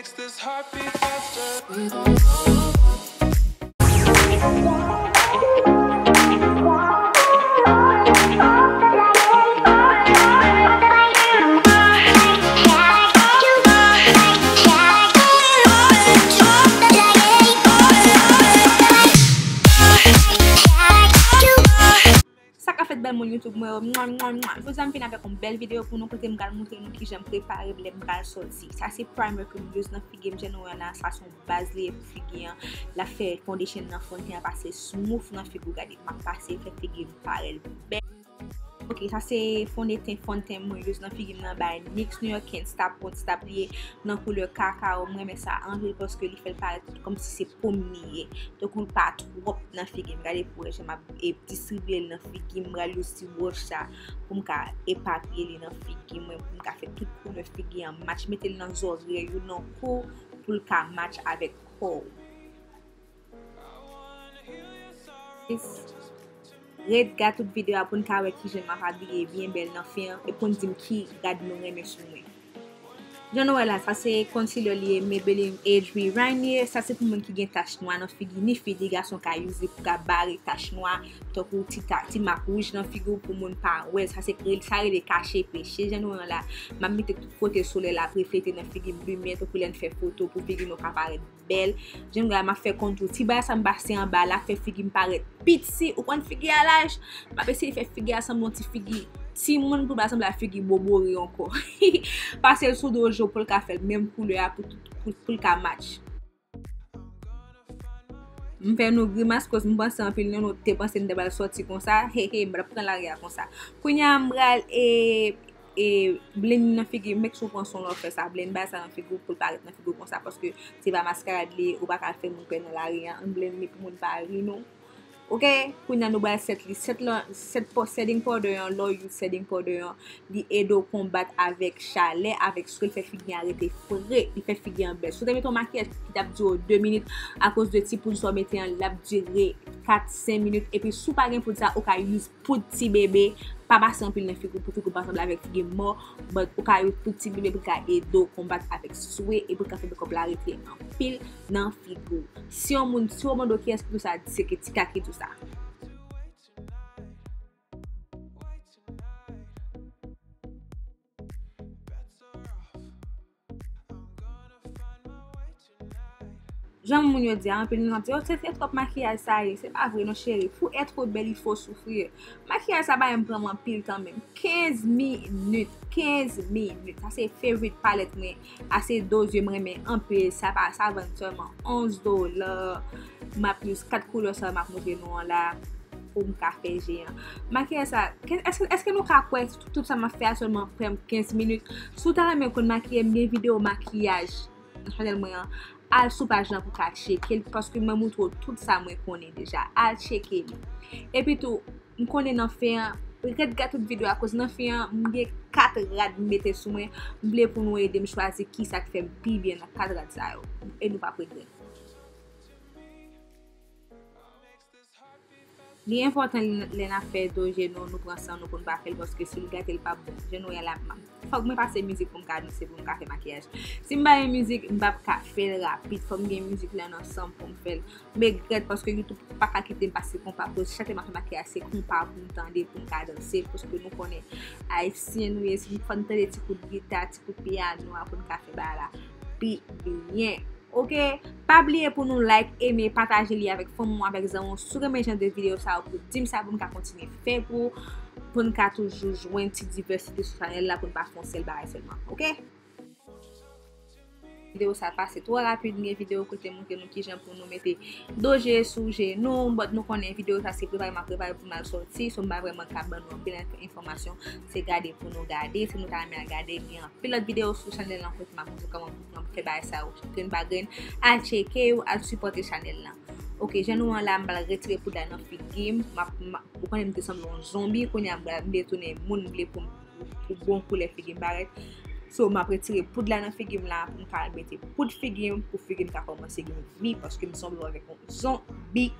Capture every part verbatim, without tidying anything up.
Makes this heart beat faster. We gon' go. Sa k ap fèt, bèl moun YouTube mwen yo? Mwa, mwa, mwa. Jodi a m vin avèk yon bèl videyo pou nou, kote m pral montre nou kijan m prepare m lè m pral sòti. Sa se primer ke m use nan figi m, jan nou wè la, sa se yon baz li ye pou figi an. L ap fè foundation nan, fon teint an pase smooth nan figi w. Gade, m ap pase fè figi m parèt bèl. Ok, sa se fon de teint, fon teint mwen use nan figi m nan, by NYX, New York, Can't Stop, Won't Stop li ye, nan koulè kakawo. M renmen sa anpil paske li fè l parèt kòmsi se po m li ye. Tankou l pa twòp nan figi m. Gade pou wè jan m ap, e, distribye l nan figi m. M pral use ti wòch sa pou m ka epapiye li nan figi mwen, pou m ka fè tout koulè figi an match. Mete l nan zòrèy ou, nan kou, pou l ka match avèk kò w. Ret gade tout videyo a pou n ka wè kijan m ap abiye byen bèl nan fen an, e pou n di m ki rad nou renmen sou mwen. Jan nou wè la, sa se concealer li ye, Maybelline Age Rewind li ye. Sa se pou moun ki gen tach nwa nan figi, ni fi ni gason ka use li pou ka bare tach nwa, tankou ti ta, ti mak wouj nan figi w pou moun pa wè. Sa se, sa rele kache peche. Jan nou wè la, m ap mete tout kote solèy la ap reflete nan figi m, limyè, tankou lè n fè foto pou figi nou ka parèt bèl. Jan nou wè la, m ap fè contour. Ti bagay sa m pase anba la fè figi m parèt piti. Ou konn figi a laj? M ap eseye fè figi a sanble yon ti figi timoun pou l pa sanble ak figi bobore ankò. Pase l sou do je w pou l ka fè l menm koulè a pou, pou, pou l ka match. M fè nou grimas koz m panse anpil nan nou te panse m te pral sòti konsa. He, he, m pral pran lari a konsa. Kounye a m pral, e, e, blend nan figi, make sure w pran swen w lè w fè sa. Blend bagay sa nan figi w pou l parèt nan figi w konsa, paske se pa maskarad li ye, ou pa ka fè moun pè nan lari a. Ann blend li pou moun pa ri nou. Ok, kounye a nou pral set li. Set lan, set po-, setting powder an, lè w use setting powder an, li ede w konbat avèk chalè, avèk swe, l fè figi an rete fre, li fè figi an bèl. Si w te mete yon makiyaj ki t ap dire w de minit, akoz de ti poud sa w mete an, l ap dire kat, senk minit. Epi si w pa gen poud sa, ou ka use poud ti bebe, pa pase anpil nan figi w pou figi w pa sanble avèk figi mò, but ou ka use poud ti bebe pou l ka ede w konbat avèk swe, epi l ka fè makeup la rete anpil nan figi w. Si yon moun, si w mande w kiyès ki di w sa, di se ke Tika ki di w sa. Jan moun yo di a, anpil moun ap di, "Oh, se, se twòp makiyaj sa ye." Se pa vre non, cheri. Pour être belle, il faut souffrir. Makiyaj sa pa menm pran m anpil tan menm. Kenz minit. Kenz minit. Sa se favorite palette mwen. A se do je m renmen anpil. Sa pa, sa vann sèlman onz dola. M ap use kat koulè sa m ap montre nou an la pou m ka fè je an. Makiyaj sa, ke-, èske, èske nou ka kwè tout, tout sa m ap fè a sèlman pran m kenz minit? Si w ta renmen konn makiye m, gen videyo makiyaj nan chanèl mwen an, al sou paj lan pou ka tcheke l, paske mwen montre w tout sa mwen konnen deja. Al tcheke li. Epi tou, m konnen nan fen an, ret gade tout videyo a, akoz nan fen an, m gen kat rad m mete sou mwen. M vle pou nou ede m chwazi kisa k fè m pi byen nan kat rad sa yo. E nou p ap regrèt. Li enpòtan lè, lè n ap fè do je nou, nou pran san nou pou n pa fè l, paske si l gate, l p ap bon. Je nou wè la, m ap, fòk mwen pase mizik pou m ka danse, pou m ka fè makiyaj. Si m pa gen mizik, m p ap ka fè l rapid. Fòk m gen mizik la nan san m pou m fè l. M regrèt paske YouTube pa ka kite m pase konpa, akoz chak lè m ap fè makiyaj, se konpa pou m tande, pou m ka danse, paske nou konnen Ayisyen nou ye, si fò n tande ti kout gita, ti kout piyano a pou n ka fè bagay la pi byen. Ok, pa bliye pou nou like, eme, pataje li avèk fanmi w, avèk zanmi w. Si w renmen jan de videyo sa yo, pou di m sa pou m ka kontinye fè pou, pou n ka toujou jwenn ti divèsite sou chanèl la, pou n pa fè yon sèl bagay sèlman. Ok? Videyo sa pase twò rapid, m gen videyo kote m montre nou kijan pou nou mete do je sou je nou, but nou konnen videyo sa se prepare m ap prepare pou m al sòti, so m pa vrèman ka ban nou anpil enfòmasyon, se gade pou nou gade, si nou ta renmen al gade, gen anpil lòt videyo sou chanèl lan kote m ap montre kòman pou nou fè bagay sa yo grenn pa grenn. Al tcheke yo, al sipòte chanèl lan. Ok, jan nou wè la, m pral retire poud la nan figi m. M ap, m ap, ou konnen m te sanble yon zonbi, kounye a m pral, m vle tounen moun, m vle pou, pou, pou bon koulè figi m parèt. So, m ap retire poud la nan figi m la, pou m ka al mete poud figi m, pou figi m ka kòmanse gen vi, paske m sanble avèk yon zonbi.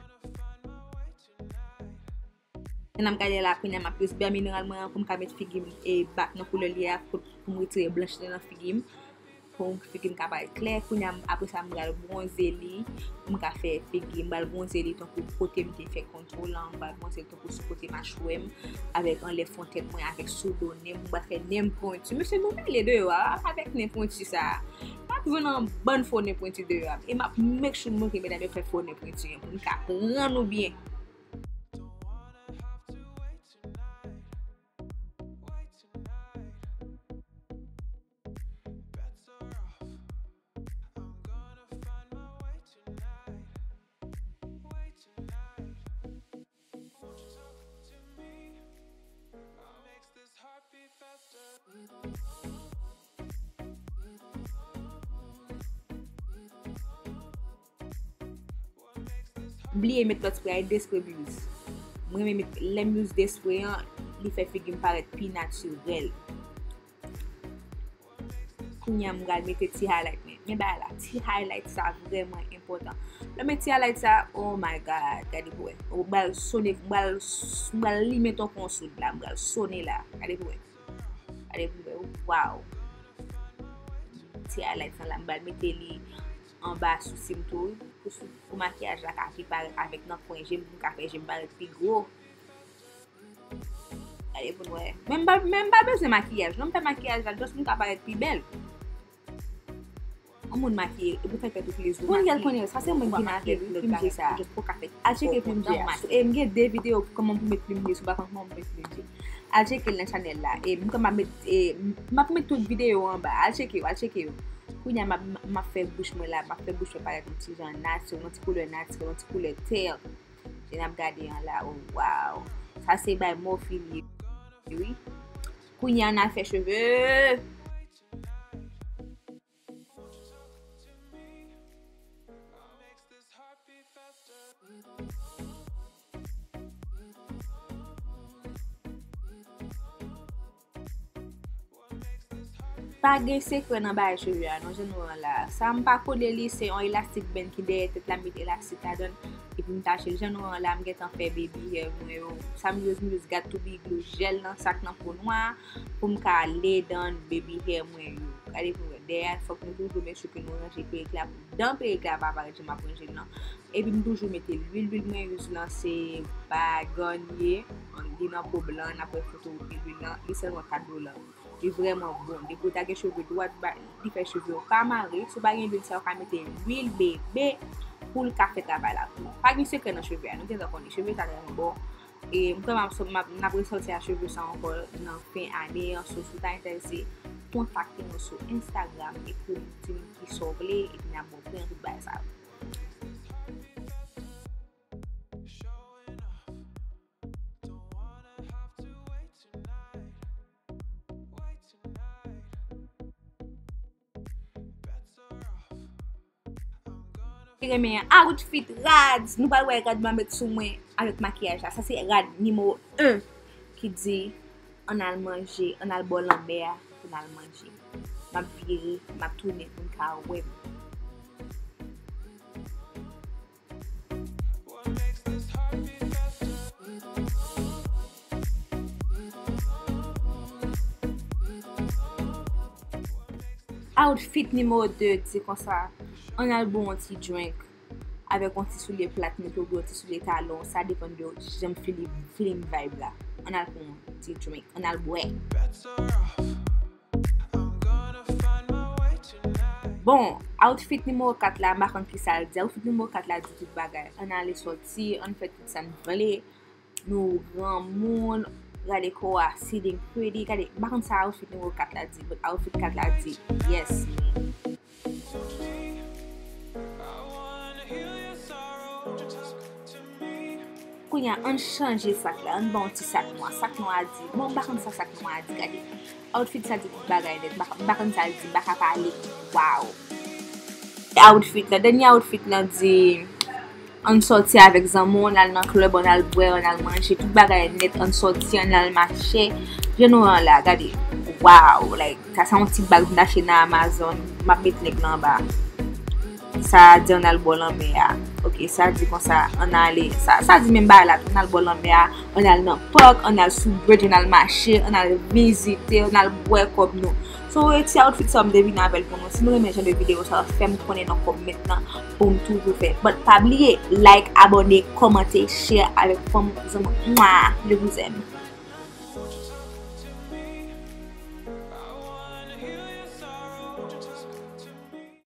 Jan n ap gade la, kounye a m ap use bè mineral mwen an pou m ka met figi m e ba-, nan koulè li a, pou, pou m retire blanch li nan figi m. Figi m ka parèt klè. Kounye a, apre sa, m pral bwonze li. Pou m ka fè figi m, m pral bwonze li tankou kote m te fè kontou lan, m pral bwonze li tankou sou kote machwè m, avèk anlè fon tèt mwen, avèk sou do nen m, m pral fè nen m pwenti. Mesye, nou rele deyò a, avèk nen pwenti sa a. M ap jwenn yon bann fo nen pwenti deyò a. E m ap make sure mwen ke medam yo fè fo nen pwenti an pou m ka pran nou byen. Bliye met lòt spray, Despre m use. Mwen renmen met, lè m use Despre an, li fè figi m parèt pi natirèl. Kounye a m pral mete ti highlight mwen. Men bagay la, ti highlight sa vrèman enpòtan. Lè w met ti highlight sa, oh my God, gade pou wè. Ou pral sone, m pral, m pral limen ton konsoud la, m pral sone la. Gade pou wè. Gade pou wè, wow. Ti highlight sa la, m pral mete li anba sousi m tou, pou sou, pou makiyaj la ka pi parèt avèk nan kwen je m, pou m ka fè je m parèt pi gwo. Gade pou n wè. Men m pa, men m pa bezwen makiyaj non, m fè makiyaj la just pou m ka parèt pi bèl. Yon moun makiye, epi w fè tèt ou pi zo. Pou n gèl konnen, sa se mwen ki make plim je sa. Al tcheke plim je a. E m gen de videyo kòman pou met plim je, si w pa konn kòman pou met plim je. Al tcheke l nan chanèl la. E m konn m ap met, e m ap met tout videyo anba. Al tcheke yo, al tcheke yo. Kounye a m ap, m ap fè bouch mwen la, m ap fè bouch mwen parèt yon ti jan natirèl, yon ti koulè natirèl, yon ti koulè tè. Jan n ap gade an la, oh, wow. Sa se bay Morphe li ye, wi. Kounye a n al fè cheve. Pa gen sekrè nan bagay cheve a non, jan nou wè an la. Sa m pa kole li, se yon elastic band ki dèyè tèt la, m met elastic ladan l, epi m tache l. Jan nou wè an la, m gentan fè baby hair mwen yo. Sa m use, m use Got to Be Glue gel nan sak nan po nwa pou m ka lay down baby hair mwen yo. Gade pou wè, dèyè a, fòk nou toujou make sure ke nou ranje perik la pou dan perik la pa parèt jan m ap ranje l lan. Epi m toujou mete lwil, lwil mwen use lan se pa Garnier, li nan po blan, n ap wè foto lwil lan, li sèlman kat dola. Li vrèman bon. Depi w ta gen cheve dwat, ba, li fè cheve w pa mare. Si w pa gen lwil sa, w ka mete lwil bebe pou l ka fè travay la pou ou. Pa gen sekrè nan cheve a, nou gentan konnen cheve sa trè bon. E m kwè m ap, m ap, n ap resòti a cheve sa ankò nan fen ane an. So, si w ta enterese, kontakte mwen sou Instagram, ekri m, di m kisa w vle, epi n ap ba w pri an tout bagay sa yo. Li renmen outfit rad. Nou pral wè rad mwen met sou mwen avèk makiyaj la. Sa se rad nimewo en ki di, ann al manje, ann al bò lanmè a pou n al manje. M ap vire, m ap tounen pou n ka wè m. Outfit nimewo de di konsa, ann al bwè yon ti drink avèk yon ti soulye plat mete oubyen yon ti soulye talon, sa depann de jan m feel, feeling vibe la. Ann al pran yon ti drink, ann al bwè. Bon, outfit nimewo kat la, m pa konn kisa l di. Outfit nimewo kat la di tout bagay. Ann ale sòti, ann fè tout sa n vle. Nou granmoun, gade kò a, sitting pretty. Gade, m pa konn sa outfit nimewo kat la di, but outfit kat la di, yes, man. Kounye a, ann chanje sak la, ann ba yon ti sak nwa. Sak nwa a di, bon, m pa konn sa sak nwa a di, gade. Outfit sa di tout bagay nèt, m pa, m pa konn sa l di, m pa ka pale. Wow! Outfit la, dènye outfit la di, ann sòti avèk zanmi w, ann al nan club, ann al bwè, ann al manje, tout bagay nèt, ann sòti, ann al mache. Jan nou wè an la, gade. Wow, like, Sa se yon ti bag m t achte nan Amazon. M ap met link lan anba. Sa a di ann al bò lanmè a. Ok, sa di konsa, ann ale. Sa, sa di menm bagay la tou, ann al bò lanmè a, ann al nan park, ann al sou bridge, ann al mache, ann al vizite, ann al bwè kòb nou. So, e ti outfit sa m te vin avè l pou nou. Si nou renmen jan de videyo sa, fè m konnen nan comment lan pou m toujou fè. But pa bliye, like, abòne, kòmante, share avèk fanmi, zanmi. Mwa, je vous aime.